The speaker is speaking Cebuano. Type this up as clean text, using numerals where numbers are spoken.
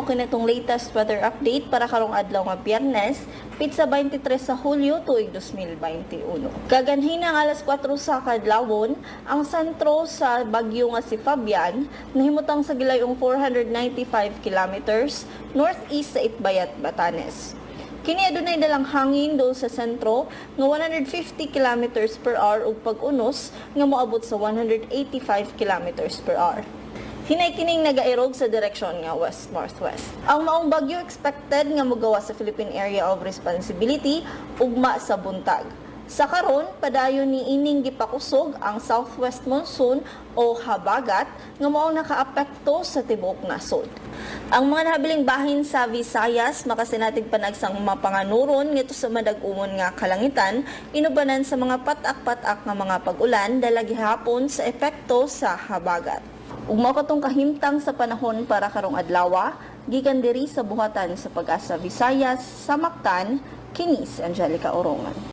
Mao kini atong latest weather update para karong adlaw nga Biyernes, pitsa 23 sa Hulyo tuig 2021. Kaganhina ang alas 4 sa kadlawon, ang sentro sa bagyo nga si Fabian nahimutang sa gilayong 495 kilometers northeast sa Itbayat, Batanes. Kini adunay dalang hangin duol sa sentro nga 150 kilometers per hour ug pag-unos nga moabot sa 185 kilometers per hour. Hinay kining nagairog sa direksyon nga west-northwest. Ang maong bagyo expected nga mogawa sa Philippine Area of Responsibility ugma sa buntag. Sa karon, padayon ni ining gipakusog ang southwest monsoon o habagat nga mao nakaapekto sa tibuok nasod. Ang mga nahabiling bahin sa Visayas makasinatig panagsang mapanganuron ngadto sa madag-umon nga kalangitan, inubanan sa mga patak-patak nga mga pag-ulan dala gihapon sa epekto sa habagat. Ug mao katong kahimtang sa panahon para karong adlaw, gikan diri sa buhatan sa Pag-asa Visayas sa Mactan, kini si Angelica Orongan.